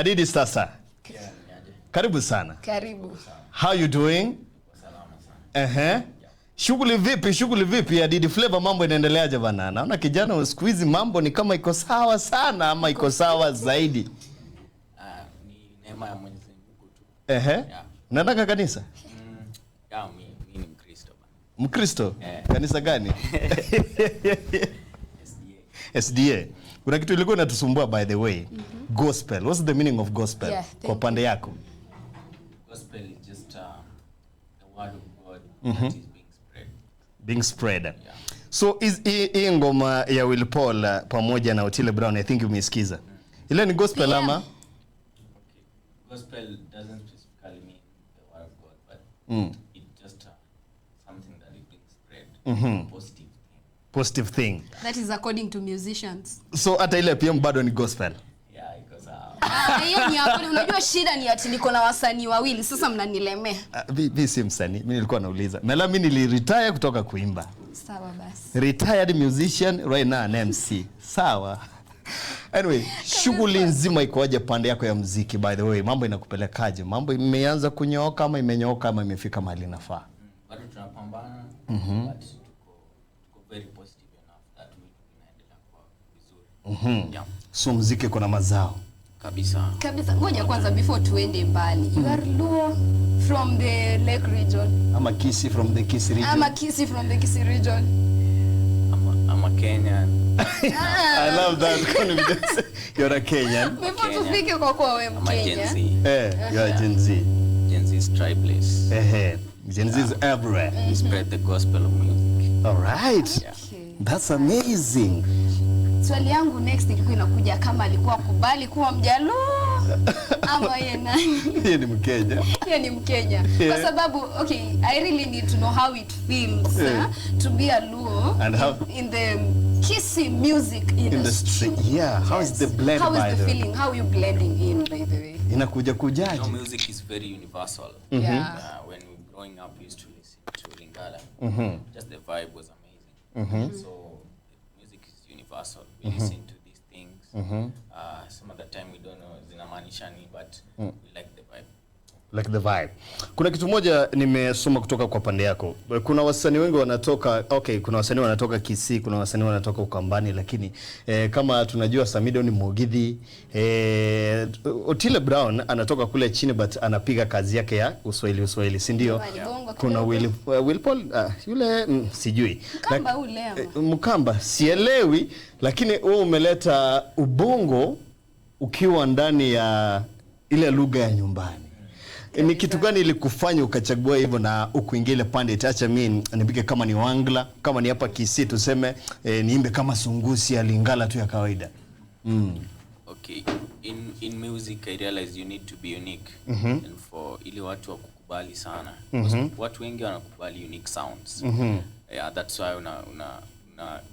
Adidi sasa. Karibu sana. Karibu. How you doing? Ehe. Shughuli vipi? Shughuli vipi? Adidi Flavor, mambo inaendeleaje bana? Naona kijana siku hizi mambo ni kama iko sawa sana ama iko sawa zaidi. Ah, ni neema ya Mwenyezi Mungu tu. Ehe. Yeah. Unataka kanisa? Yeah, mi ni Mkristo bana. Mkristo? Eh. Kanisa gani? SDA. SDA. Kuna kitu ilikuwa inatusumbua, by the way. Gospel. What's the meaning of gospel? Yeah, kwa thank pande yako. Gospel is just the word of God that is being spread. Being spread. Yeah. So hii ngoma ya Will Paul pamoja na Otile Brown, I think umeisikiza. Ile ni gospel PM. ama? Okay. Gospel doesn't specifically mean the word of God, but it's just something that is being spread. Positive thing. Positive thing. That is according to musicians. So hata ile PM bado ni gospel. Yeah, because Ah, hiyo ni according, unajua shida ni ati niko na wasanii wawili, sasa mnanilemea. Mi si msanii, mi nilikuwa nauliza. Mela, mi niliretire kutoka kuimba. Sawa basi. Retired musician, right now an MC. Sawa. Anyway, shughuli nzima ikoaje pande yako ya mziki, by the way? Mambo inakupelekaje? Mambo imeanza kunyooka ama imenyooka ama imefika mahali inafaa? Bado tunapambana, but tuko very positive enough that vitu vinaendelea kuwa vizuri. Yeah. So mziki kuna mazao. Kabisa. Kabisa. Ngoja kwanza before tuende mbali. You are Luo from the Lake Region. Ama Kisii from the Kisii region. Ama Kisii from the Kisii region. I'm a Kenyan. I love that confidence. You're a Kenyan. Before Kenya. tufike kwa kuwa we I'm a Gen Mkenya. Z. Eh, you're a Gen Z. Gen Z is tribeless. Eh, Gen Z is everywhere. We spread the gospel of music. All right. Yeah. Okay. That's amazing. Swali yangu next ilikuwa inakuja kama alikuwa kubali kuwa Mjaluo ama yeye nani? Yeye ni Mkenya. Yeye ni Mkenya. Kwa sababu, okay, I really need to know how it feels to be a Luo And in the Kisii music industry. Industry. Yeah, how is the blend, How by is the the way? feeling? How are you blending in, by the way? Inakuja You kujaje? know, music is very universal. Yeah. When we were growing up, we used to listen to Lingala. Just the vibe was amazing. So music is universal. We listen to these things. Some of the time we don't know zinamaanisha nini, but we like the vibe. Like the vibe. Kuna kitu moja nimesoma kutoka kwa pande yako. Kuna wasanii wengi wanatoka, okay, kuna wasanii wanatoka Kisii, kuna wasanii wanatoka Ukambani, lakini kama tunajua Samido ni Mugithi, Otile Brown anatoka kule chini but anapiga kazi yake ya Uswahili Uswahili, si ndio? Walibongo Kuna kidogo. Will Paul, yule sijui. Mkamba ule ama? Mkamba sielewi, lakini wewe umeleta ubongo ukiwa ndani ya ile lugha ya nyumbani. Ni kitu gani ilikufanya ukachagua hivyo na ukuingia ile pande itacha mi nipike kama ni Wangla, kama ni hapa Kisii tuseme, niimbe kama Sungusia ya Lingala tu ya kawaida? Okay, in music I realize you need to be unique and for ili watu wakukubali sana. Because watu wengi wanakubali unique sounds. Yeah, that's why una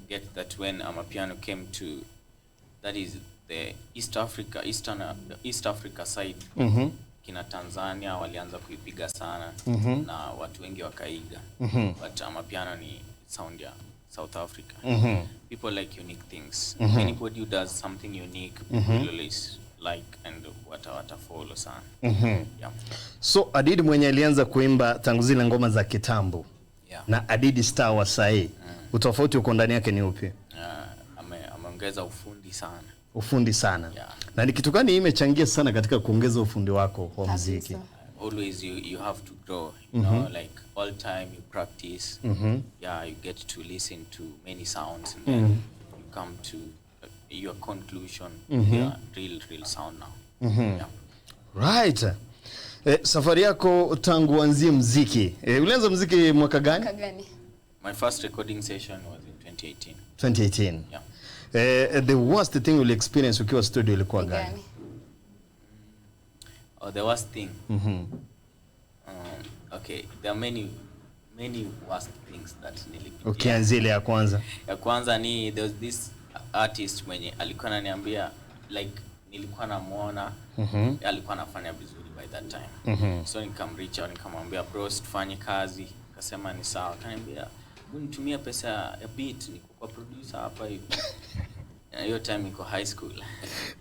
get that when Amapiano came to, that is the East Africa, Eastern East Africa side, kina Tanzania walianza kuipiga sana na watu wengi wakaiga, but Amapiano ni sound ya South Africa. People like unique things. Anybody who does something unique will always like and wata follow sana. Yeah. So Adidi mwenye alianza kuimba tangu zile ngoma za kitambo na Adidi Star wa sahii, utofauti uko ndani yake ni upi? Ameongeza ufundi sana. Ufundi sana. Yeah. Na ni kitu gani imechangia sana katika kuongeza ufundi wako wa muziki? Always you have to grow, like all time you practice. Yeah, you get to listen to many sounds and then you come to your conclusion, yeah, real real sound now. Yeah. Right. Safari yako tangu uanzie mziki. Ulianza mziki mwaka gani? Mwaka gani? My first recording session was in 2018. 2018. Yeah. The worst thing uli experience ukiwa studio ilikuwa gani? Gani? Oh, the worst thing. Okay, there are many many worst things that nilipitia. Ukianzia ile ya kwanza. Ya kwanza ni there was this artist mwenye alikuwa ananiambia, like nilikuwa namuona alikuwa anafanya vizuri by that time, so nikamreach out, nikamwambia, "Bro, tufanye kazi." Akasema ni sawa. Akaniambia, "Hebu nitumie pesa ya beat, niko kwa producer hapa hivi." Na hiyo time niko high school.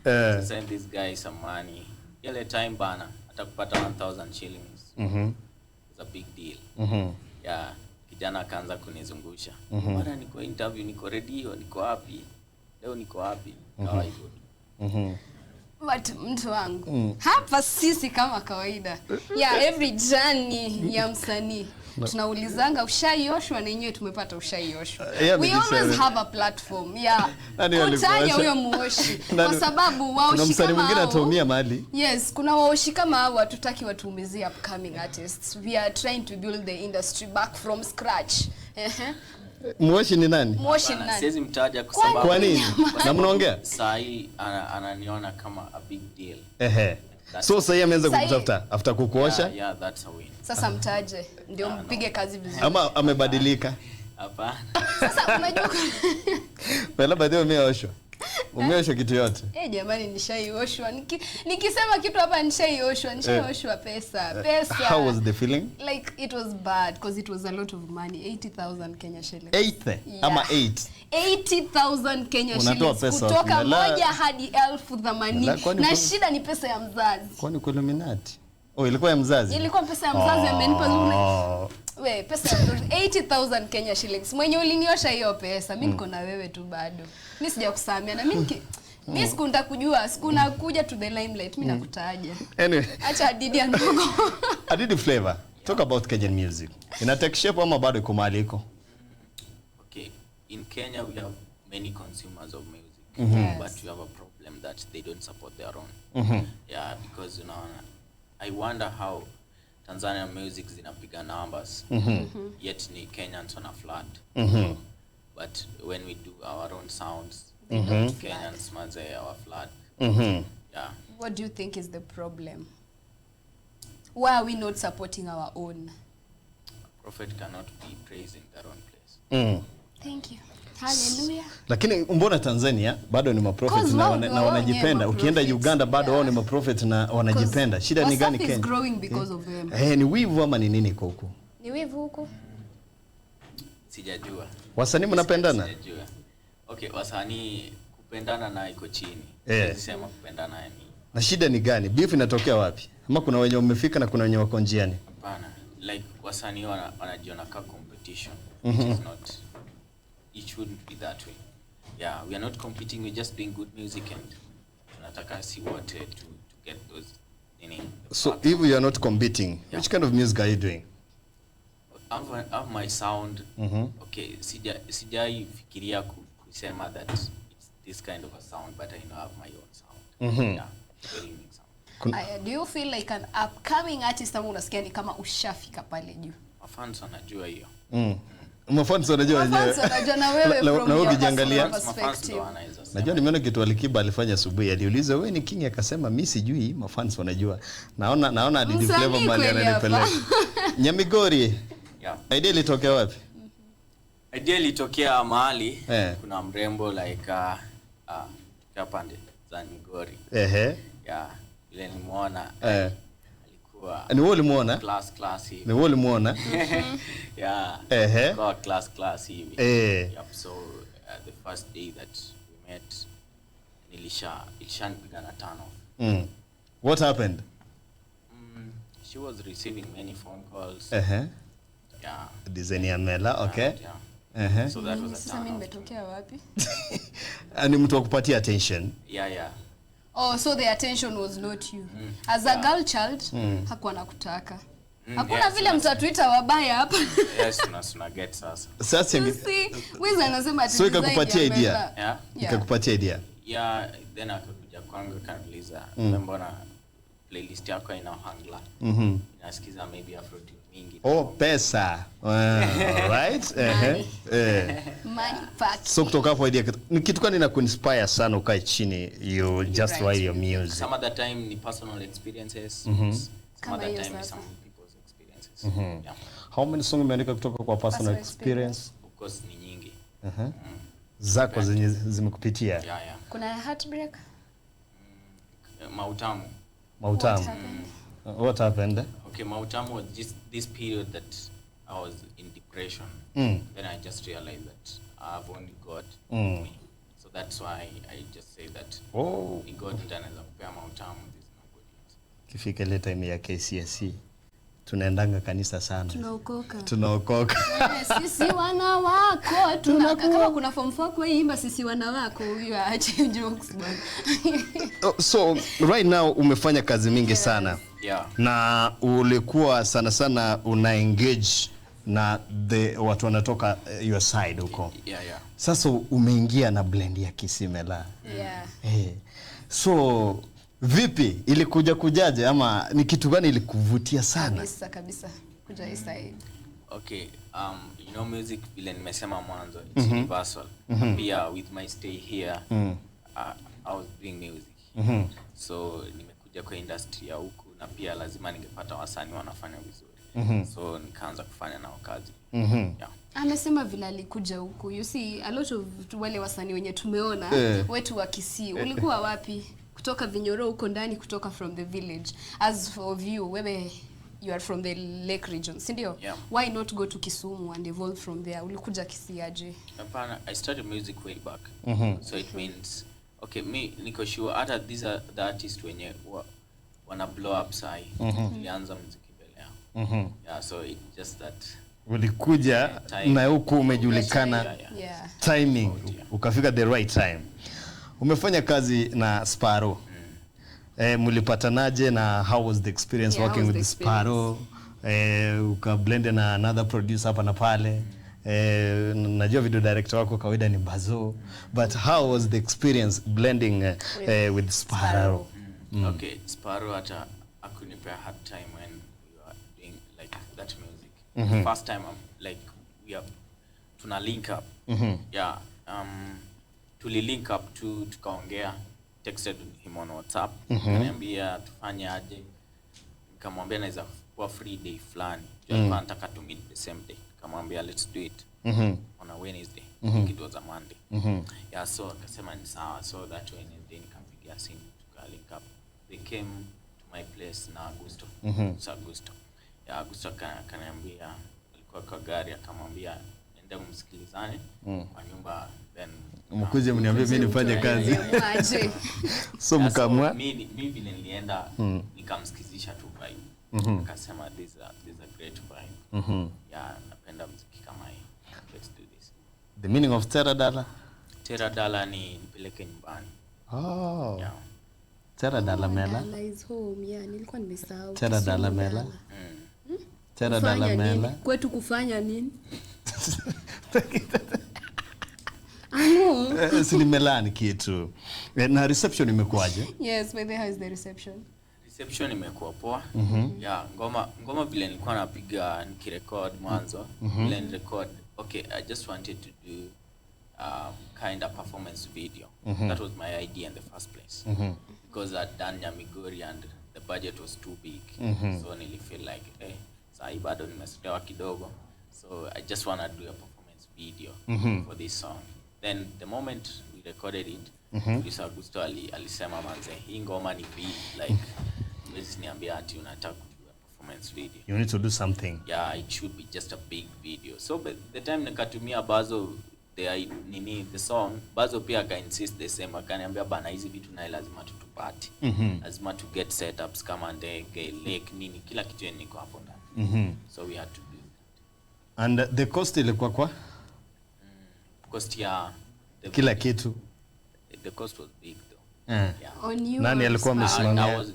So send this guy some money. Ile time bana hata kupata 1000 shillings is a big deal. Yeah, kijana akaanza kunizungusha. Bana niko interview, niko radio, niko wapi? Leo niko wapi? Kawa hivyo. But mtu wangu, hapa sisi kama kawaida ya every journey ya msanii tunaulizanga ushaioshwa, na yenyewe tumepata ushaioshwa. Yeah, We amejisema. always have a platform ya Nani kutaja alikuosha? huyo muoshi Nani- kwa sababu Kuna waoshi msanii kama mwingine hao. ataumia mahali. Yes, kuna waoshi kama hao hatutaki watuumizie upcoming artists. We are trying to build the industry back from scratch. Ehe. Mwoshi ni nani? Mwoshi ni Bana, nani? siwezi mtaja kwa sababu Kwa nini? Na mnaongea? saa hii ananiona kama a big deal. Ehe. So sasa ameanza Sahi- kukutafuta after kukuosha Yeah, that's a win. Sasa mtaje ndio mpige kazi vizuri. ama amebadilika? Hapana. Sasa unajua Wala by the way umeoshwa. Umeoshwa kitu yote. Eh, jamani nishaioshwa. Nikisema kitu hapa nishaioshwa, nishaioshwa pesa, pesa. How was the feeling? Like it was bad because it was a lot of money, 80,000 Kenya shillings. Eighth ama eight. 80,000 Kenya Unatoa shillings pesa kutoka wapi? moja hadi 80,000. La, kwani Na kuna- shida ni pesa ya mzazi. Kwani kwa Illuminati? Oh, ilikuwa ya mzazi. Ilikuwa pesa ya mzazi amenipa. Oh. We, pesa ya mzazi 80,000 Kenya shillings. Mwenye uliniosha hiyo pesa, mimi niko na wewe tu bado. Mimi sijakusamea na mimi mimi siku nitakujua, siku nakuja to the limelight, mimi nakutaja. Anyway, Acha Adidi ya ndogo. Adidi Flavor, talk about Kenyan music. Ina take shape ama bado iko mahali iko? Okay, in Kenya we have many consumers of music, Yes. but we have a problem that they don't support their own. Yeah, because you know, I wonder how Tanzanian music zinapiga numbers, yet ni Kenyans wana flood. But when we do our own sounds, Kenyans manze our flood. Yeah. What do you think is the problem? Why are we not supporting our own? Prophet cannot be praised in their own place. Thank you. Hallelujah. Lakini mbona Tanzania bado ni maprofet Cause na, wao wana, ndio na wao wanajipenda. wenyewe Ukienda maprophets. Uganda bado wao ni Yeah. maprofet na wanajipenda. Shida ni gani Wasafi is Kenya? growing because of them. Eh, ni wivu ama ni nini iko huku? Ni wivu huku? Sijajua. Wasanii mnapendana? Sijajua. Okay, wasanii kupendana na iko chini. Eh. Siwezi sema kupendana ni Na shida ni gani? Beef inatokea wapi? Ama kuna wenye wamefika na kuna wenye wako njiani? hapana. Like wasanii wanajiona ka competition, which is not, it shouldn't be that way. Yeah, we are not competing, we're just doing good music and tunataka si wote to get those nini. The So platform. if you are not competing, which kind of music are you doing? I've my sound. Okay, sijai fikiria kusema that it's this kind of a sound, but I know I have my own sound. Yeah, very unique sound. Aya, do you feel like an upcoming artist ama unasikia ni kama ushafika pale juu? Mafans wanajua hiyo. Mafans wanajua wenyewe. Mafans wanajua na wewe Na- from na wewe your ukijiangalia- personal Mafans ndo perspective. wanaweza sema. Najua nimeona kitu Alikiba alifanya asubuhi, aliuliza wewe ni king, akasema mi sijui, mafans wanajua. Naona Adidi Msanii Flavor mali kweli ananipeleka. Nyamigori, Yeah. idea ilitokea wapi? Idea ilitokea mahali Eh. kuna mrembo like tokea pande za Migori. Ehe. Yeah, vile nimuona Eh. alikuwa Ni wewe ulimuona? class hivi. Ni wewe ulimuona? Yeah. Ehe. Alikuwa class hivi. Eh. Yep, so the first day that we met ilishanipiga na turn off. What happened? She was receiving many phone calls. Ehe. Yeah. Design ya Mela, okay. Yeah. Ehe. So that was a Sasa turn mimi off. nimetokea wapi? Ni mtu wa kupatia attention. Yeah, yeah. Oh, so the attention was not you. As a girl child, hakuwa nakutaka. Hakuna yes, vile mtatuita wabaya hapa. Yes, tuna get sasa. Sasa You see, Wiz anasema ati So design ikakupatia ya idea. Mela. Yeah. Yeah. Ikakupatia idea. Yeah, then akakuja kwangu akaniuliza, mbona playlist yako ina hangla? Inasikiza maybe afro tune mingi. Oh, pesa. Right? Ehe. Eh. Money pack. So kutoka hapo idea ni kitu gani na kuinspire sana ukae chini you just Right. write your music? Some other time ni personal experiences. Some Kama other hiyo time ni sasa. some people's experiences. Yeah. How many songs umeandika kutoka kwa personal Personal experience? Of course ni nyingi. Zako zenye zimekupitia. Yeah, yeah. Kuna heartbreak? Mautamu. Mautamu. What happened? What happened? Okay, Mautamu was just this period that I was in depression. Then I just realized that I've only God me. So that's why I just say that Oh. ni God ndiye anaweza kupea mautamu, there's nobody else. Kifika ile time ya KCSE tunaendanga kanisa sana. Tunaokoka. Tunaokoka. Sisi wana wako kama kuna form 4 kwa imba sisi wana wako, huyo aache jokes bwana. So right now umefanya kazi mingi sana. Yeah. Na ulikuwa sana sana una engage na the watu wanatoka your side huko. Yeah. Sasa umeingia na blend ya Kisii Mela. Yeah. So vipi ilikuja kujaje ama ni kitu gani ilikuvutia sana? Kabisa kuja hii side. Okay, you know music vile nimesema mwanzo it's universal. Pia with my stay here I was doing music. So nimekuja kwa industry ya huku na pia lazima ningepata wasanii wanafanya vizuri. So nikaanza kufanya nao kazi. Yeah. Amesema vile alikuja huku. You see a lot of wale wasanii wenye tumeona wetu wa Kisii. Ulikuwa wapi? Kutoka Vinyoro huko ndani, kutoka from the village. As for you, wewe you are from the lake region, si ndio? Yeah. Why not go to Kisumu and evolve from there? Ulikuja Kisii aje? Hapana, I started music way back. So it means okay, me niko sure hata these are the artists wenye wana blow up sai. Nilianza muziki mbele yao. Yeah, so it just that Ulikuja na huku umejulikana. Yeah. Timing ukafika the right time. Umefanya kazi na Sparrow. Mlipatanaje na how was the experience working with Sparrow? Ukablend na another producer hapa na pale. Najua video director wako kawaida ni Bazo, but how was the experience blending with Sparrow? Okay, Sparrow hata akunipea hard time when we were doing like that music. First time I'm like we are tuna link up. Yeah, tuli link up tukaongea, texted him on WhatsApp. Akaniambia tufanye aje. Nikamwambia naweza kuwa free day fulani. Alikuwa anataka to meet the same day. Nikamwambia let's do it on a Wednesday. It was a Monday. Yeah, so akasema ni sawa. So that Wednesday nikampigia simu tuka link up. They came to my place na Augusto. So Augusto. Yeah, Augusto akaniambia alikuwa kwa gari akamwambia enda msikilizane kwa nyumba then mkuje mniambie mimi nifanye kazi. So mkamwa mimi vile nilienda nikamsikizisha tu vibe. Akasema this is a great vibe. Yeah, napenda muziki kama hii. Let's do this. The meaning of Terra Dala? Terra Dala ni nipeleke nyumbani. Oh. Yeah. Terra Dala Mela. Dala is home. Yeah, nilikuwa nimesahau. Terra Dala Mela. Terra Dala Mela. Kwetu kufanya nini? Si ni Melani kitu. Na reception imekuwaje? Yes, by the how is the reception? Reception imekuwa poa. Yeah, ngoma vile nilikuwa napiga nikirecord mwanzo, vile nirecord. Okay, I just wanted to do kind of performance video. That was my idea in the first place. Because I'd done Nyamigori and the budget was too big. So nili feel like sahi bado nimesotewa kidogo. So I just want to do a performance video for this song. Then the moment we recorded it, Producer Augusto alisema manze, hii ngoma ni big, like huwezi niambia ati unataka kudo a performance video. You need to do something. Yeah, it should be just a big video. So but the time nikatumia Bazo the song, Bazo pia aka insist the same, akaniambia bana hizi vitu naye lazima tutupate. Lazima to get setups kama ndege, lake, nini, kila kitu niko hapo ndani. So we had to do that. And the cost ilikuwa kwa? Cost ya kila kitu. The cost was big though. Yeah. On you. Nani alikuwa amesimamia?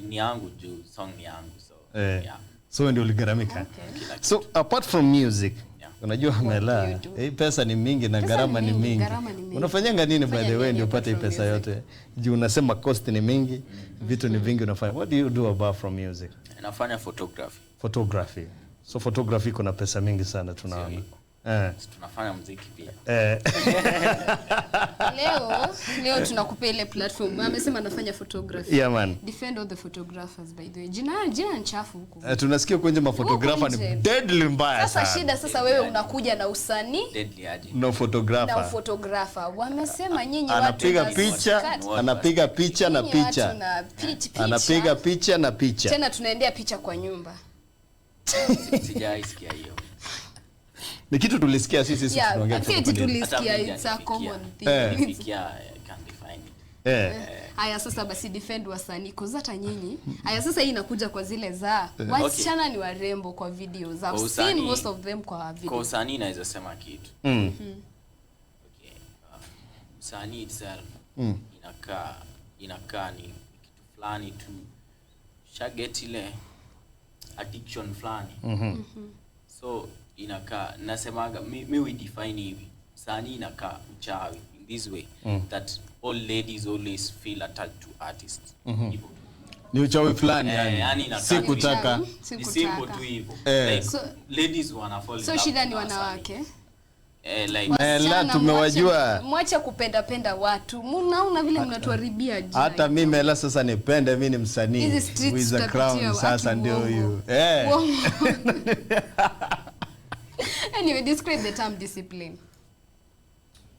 Ni yangu juu, song ni yangu, so yeah. So ndio uligharamika. Okay. So apart from music, unajua Mela, hii pesa ni mingi na gharama ni mingi. Unafanyanga nini by the way ndio upate hii pesa yote? Juu unasema cost ni mingi, vitu ni vingi unafanya. What do you do apart from music? Nafanya photography. Photography. So photography kuna pesa mingi sana tunaona. Tunafanya muziki pia. Leo tunakupea ile platform. Amesema anafanya photography. Yeah man. Defend all the photographers by the way. Jina ni chafu huko. Tunasikia kwenye maphotographer ni deadly mbaya sana. Sasa shida sasa wewe unakuja na usanii. Deadly aje. No photographer. Na photographer. Wamesema nyinyi watu anapiga picha, anapiga picha na picha. Anapiga picha na picha. Tena tunaendea picha kwa nyumba. Sijaisikia hiyo. Ni kitu tulisikia sisi tunaongea. Yeah, tulisikia, it's a common thing. I can't define it. Haya sasa basi defend wasanii cause hata nyinyi. Haya sasa hii inakuja kwa zile za wasichana ni warembo kwa videos. I've seen most of them kwa videos. Kwa usanii naweza sema kitu. Okay. Usanii itself inakaa ni kitu fulani tu. Shaget ile addiction fulani. So inakaa, nasemaga mi we define hivi. Usanii inakaa uchawi in this way that all ladies always feel attached to artists. Ni uchawi fulani yani. Sikutaka. Ni simple tu hivyo. Like, so, ladies wana fall in love. So shida ni wanawake. Like la tumewajua. Mwache kupenda penda watu. Mnaona vile mnatuharibia jina. Hata mimi la sasa nipende, mimi ni msanii. With the crown sasa ndio huyu. Anyway, describe the term discipline.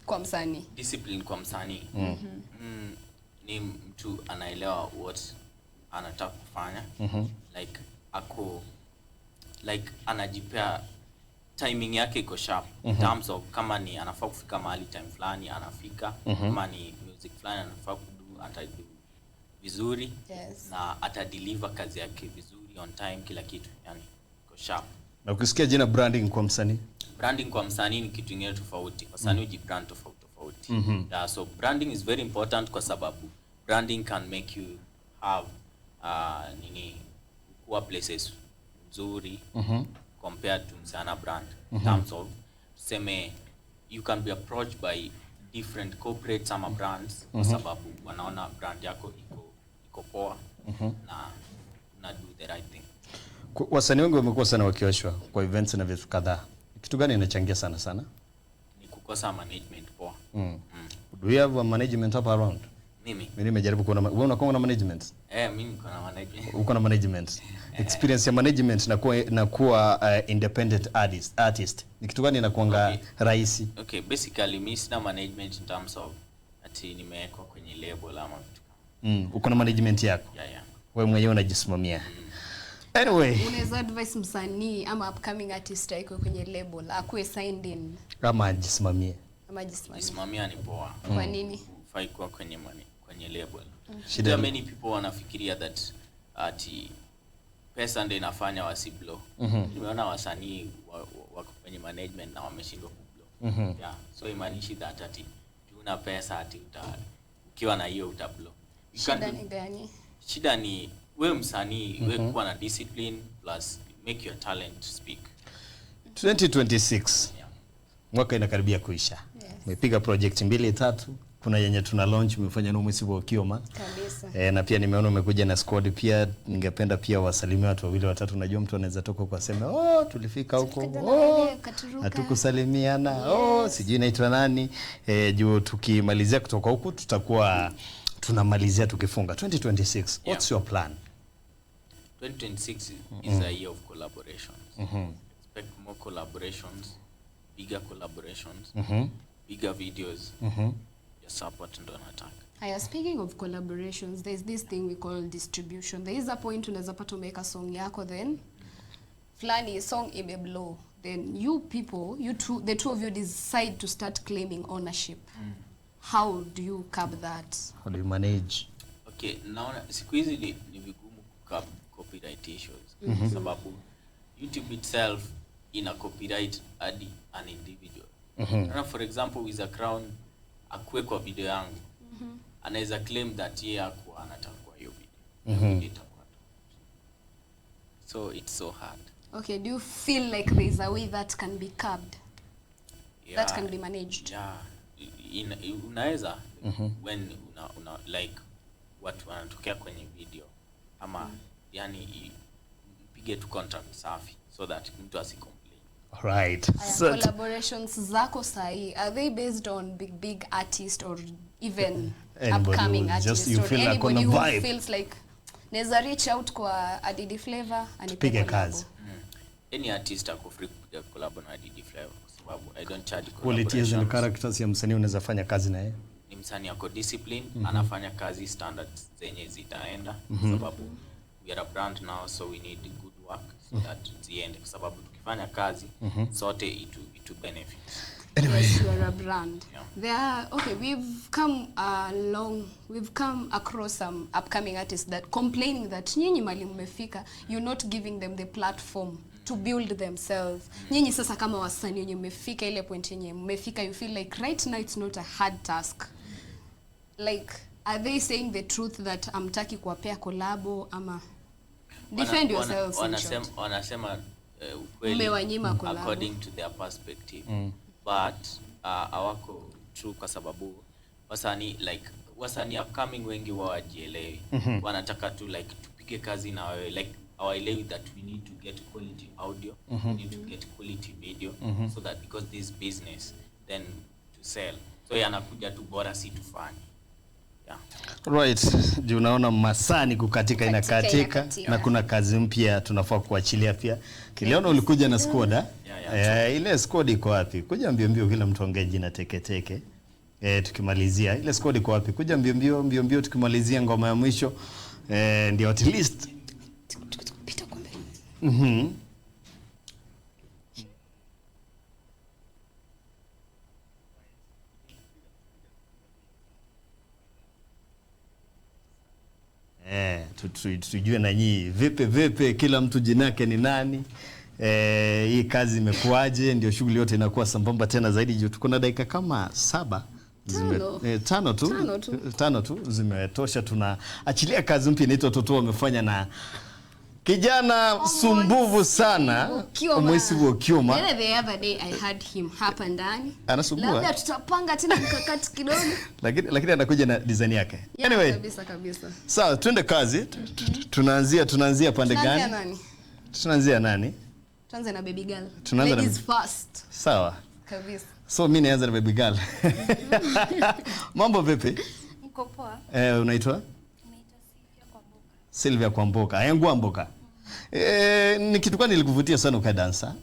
Kwa msanii. Discipline kwa msanii. Ni mtu anaelewa what anataka kufanya. Like ako like anajipea timing yake iko sharp in terms of kama ni anafaa kufika mahali time fulani anafika, kama ni music fulani anafaa kudu atadu vizuri. Yes. Na atadeliver kazi yake vizuri on time, kila kitu yani iko sharp. Na ukisikia jina branding kwa msanii? Branding kwa msanii ni kitu kingine tofauti. Wasanii hujibrand tofauti tofauti. Yeah, so branding is very important kwa sababu branding can make you have kuwa places nzuri compared to msana brand. In terms of tuseme you can be approached by different corporates ama brands kwa sababu wanaona brand yako iko poa na do the right thing. Wasanii wengi wamekuwa sana wakioshwa kwa events na vitu kadhaa. Kitu gani inachangia sana sana? Ni kukosa management poa. Do you have a management up around? Mimi nimejaribu kuona wewe unakuwa na management? Mimi niko na management. Uko na management. Experience ya management na kuwa independent artist. Ni kitu gani inakuanga rahisi? Okay, basically mimi sina management in terms of ati nimewekwa kwenye label ama kitu kama. Uko na management yako? Yeah. Wewe mwenyewe unajisimamia. Anyway, unaweza advise msanii ama upcoming artist aiko kwenye label, akuwe signed in kama ajisimamie? Ama ajisimamie. Jisimamia ni poa. Kwa nini? Ufai kuwa kwenye kwenye label. There are many people wanafikiria that ati pesa ndio inafanya wasiblow. Nimeona wasanii wako kwenye management na wameshindwa kublow. Yeah, so imaanishi that ati una pesa ati ukiwa na hiyo utablow. Shida ni gani? Shida ni wewe msanii, wewe kuwa na discipline plus make your talent speak. 2026. Yeah. Mwaka inakaribia kuisha. Yes. Umepiga project 2 3, kuna yenye tuna launch umefanya na Mwisi wa Kioma. Kabisa. Na pia nimeona umekuja na squad pia, ningependa pia wasalimie watu 2 3. Najua mtu anaweza toka kwa sema, "Oh, tulifika huko. Oh, hatukusalimiana. Oh, sijui naitwa nani." Juu tukimalizia kutoka huku tutakuwa tunamalizia tukifunga 2026. What's your plan? 2026 is a year of collaborations. Expect more collaborations, bigger collaborations, bigger videos. Your support ndo nataka. Aya, speaking of collaborations, there's this thing we call distribution. There is a point unaweza pata umeweka song yako then flani song imeblow. Then you people, you two, the two of you decide to start claiming ownership. How do you curb that? How do you manage? Okay, naona siku hizi ni vigumu curb copyright issues. Sababu YouTube itself ina copyright hadi an individual. Mm-hmm. For example, with a crown akue kwa video yangu. Mm-hmm. Anaweza claim that yeye hakuwa anataka kwa hiyo video. Mm-hmm. So it's so hard. Okay, do you feel like there is a way that can be curbed? Yeah, that can be managed? Yeah. Unaweza when una like watu wanatokea kwenye video ama yani mpige tu contract safi so that mtu asicomplain. All right. So collaborations zako sahi, are they based on big artists or even anybody upcoming artists just you or feel like on anybody a who vibe feels like naweza reach out kwa Adidi Flavor anipige kazi? Any artist ako free kupiga collab na Adidi Flavor kwa sababu I don't charge qualities and characters ya msanii unaweza fanya kazi na yeye. Ni msanii ako discipline, anafanya kazi standards zenye zitaenda kwa sababu we are a brand now, so we need good work so that ziende kwa sababu tukifanya kazi sote itu benefit. Anyway. Yes, you are a brand. Yeah. There are, okay, we've come along, we've come across some upcoming artists that complaining that nyinyi mali mmefika, you're not giving them the platform to build themselves. Nyinyi sasa kama wasanii wenye mmefika ile point yenye mmefika, you feel like right now it's not a hard task. Like, are they saying the truth that amtaki kuwapea collabo ama defend yourselves? Wanasema ukweli mmewanyima collabo according to their perspective. But hawako true kwa sababu wasanii like wasanii upcoming wengi wawajielewi. Wanataka tu like tupige kazi na wewe, like hawaelewi that we need to get quality audio, we need to get quality video, so that because this business then to sell. So yanakuja tu bora si tufanye. Yeah. Right, juu unaona masani kukatika inakatika na kuna kazi mpya tunafaa kuachilia pia. Kiliona ulikuja na squad. Yeah. Ile squad iko wapi? Kuja mbio mbio kila mtu ongee jina teke teke. Tukimalizia ile squad iko wapi? Kuja mbio mbio mbio mbio tukimalizia ngoma ya mwisho. Ndio at least pita kwa mbele. Tujue na nyinyi vipi vipi, kila mtu jinake ni nani, hii kazi imekuaje, ndio shughuli yote inakuwa sambamba tena zaidi juu tuko na dakika kama 7 tano tu zimetosha. Tunaachilia kazi mpya inaitwa Toto, wamefanya na kijana sumbuvu sana Omoisi Okioma. The other day I had him hapa ndani. Anasumbua. Labda tutapanga tena mkakati kidogo. Lakini anakuja na design yake. Yeah, anyway, kabisa kabisa. Sawa, twende kazi. Tunaanzia pande gani? Tunaanzia nani? Tuanze na baby girl. Ladies first. Sawa. Kabisa. So mimi nianze na baby girl. Mambo vipi? Niko poa. Unaitwa? Naitwa Sylvia Kwamboka. Sylvia Kwamboka. Ayangu Mboka. Ni kitu gani nilikuvutia sana ukae dansa?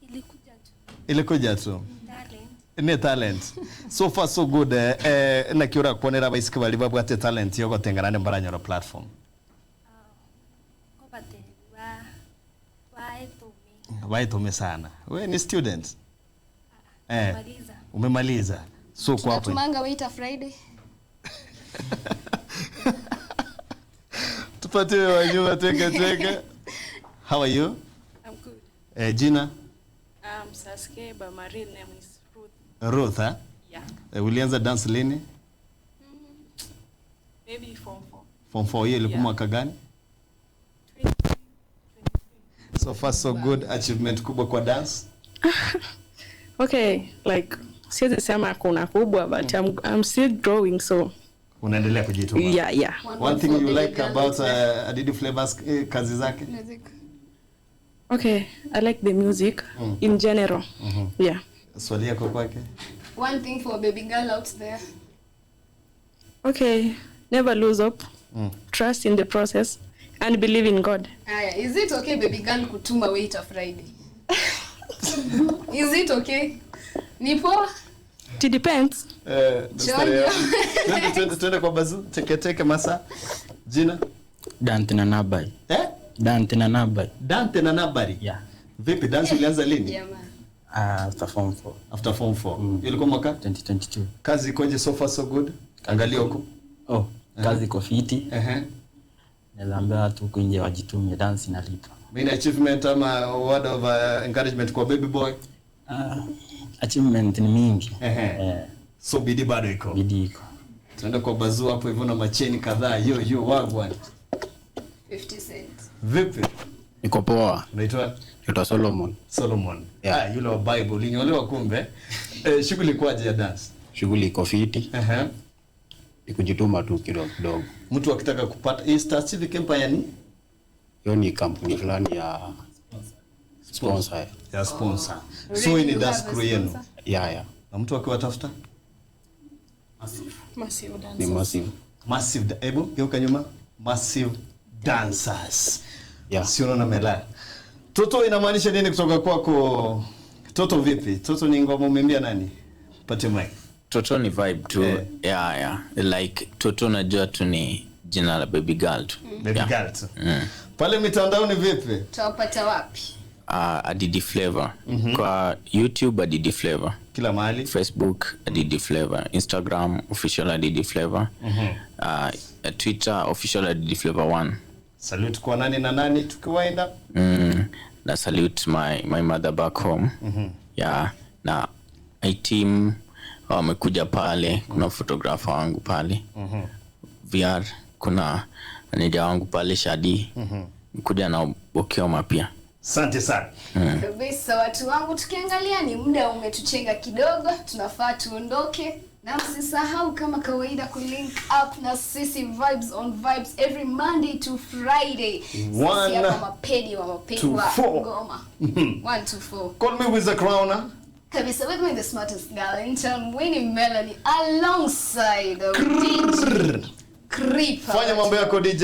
Ilikuja tu. Ilikuja tu. Talent. Ni talent. So far so good. Na kiura kuonera baisiki bali babu ate talent yoko tenganane mbaranyoro platform. Waitume sana. Wewe ni student? Umemaliza. Umemaliza. So kwa hapo. Tunatumanga waiter Friday. Tupatie wajua teke teke. How are you? I'm good. Jina? I'm Sasuke, but my real name is Ruth. Ruth, huh? Yeah. Ulianza dance lini? Maybe form 4. Form 4 hiyo ilikuwa mwaka gani? 2023. So far so good, achievement kubwa kwa dance. Okay, like siwezi sema kuna kubwa, but I'm still growing, so unaendelea kujituma. Yeah, yeah. One thing you like about Adidi Flavors kazi zake? Music. Okay, I like the music in general. Yeah. Swali yako kwake? One thing for baby girl out there. Okay, never lose hope. Trust in the process and believe in God. Aya, is it okay baby girl kutuma waiter Friday? Is it okay? Nipo? It depends. Twende kwa bazu, teke teke masa. Jina? Dante na Nabai. Dante na Nabai. Dante na Nabari. Yeah. Vipi dance ulianza lini? Yeah, man. After form 4. After form 4. Ilikuwa mwaka 2022. Kazi ikoje so far so good? Angalia huko. Oh, kazi iko fiti. Naweza watu huko nje wajitumie, dance inalipa. Main achievement ama word of encouragement kwa baby boy? Achievement ni mingi. So bidii bado iko. Bidii iko. Tunaenda kwa bazu hapo hivyo na macheni kadhaa. Yo yo wagwan. 50 cents. Vipi? Niko poa. Unaitwa? Naitwa Solomon. Solomon. Yeah. Yule wa Bible ulinyolewa kumbe. Shughuli kwaje ya dance? Shughuli iko fiti. Ni kujituma tu kidogo kidogo. Mtu akitaka kupata hii Star Civic Empire ni? Hiyo ni kampuni fulani ya sponsor. Ya sponsor. So hii ni dance crew yenu. Yeah, yeah. Na mtu akiwatafuta? Massive dancers. Ni massive. Massive. Hebu geuka nyuma. Massive dancers. Yeah. Sio na mela. Toto inamaanisha nini kutoka kwako? Toto vipi? Toto ni ngoma umeimbia nani? Patie mic. Toto ni vibe tu. Yeah, yeah. Like Toto najua tu ni jina la baby girl tu. Baby girl tu. Pale mitandaoni vipi? Tutawapata wapi? Adidi Flavor. Kwa YouTube Adidi Flavor, Kila mahali. Facebook Adidi Flavor, Instagram official Adidi Flavor, Twitter official Adidi Flavor 1. Salute kwa nani na nani tukiwaenda? Na salute my mother back home. Yeah, na my team wamekuja pale, kuna photographer wangu pale, VR, kuna manager wangu pale Shadi, kuja na Bokioma pia. Asante sana. Kabisa watu wangu, tukiangalia ni muda umetuchenga kidogo, tunafaa tuondoke, na msisahau kama kawaida kulink up na sisi Vibes on Vibes every Monday to Friday. Sisi One, hapa mapedi wa mapedi two, wa four. ngoma. 1 2 4. Call me with the crown. Kabisa, with me the smartest girl in town, Winnie Melanie, alongside the DJ Creeper. Fanya mambo yako DJ.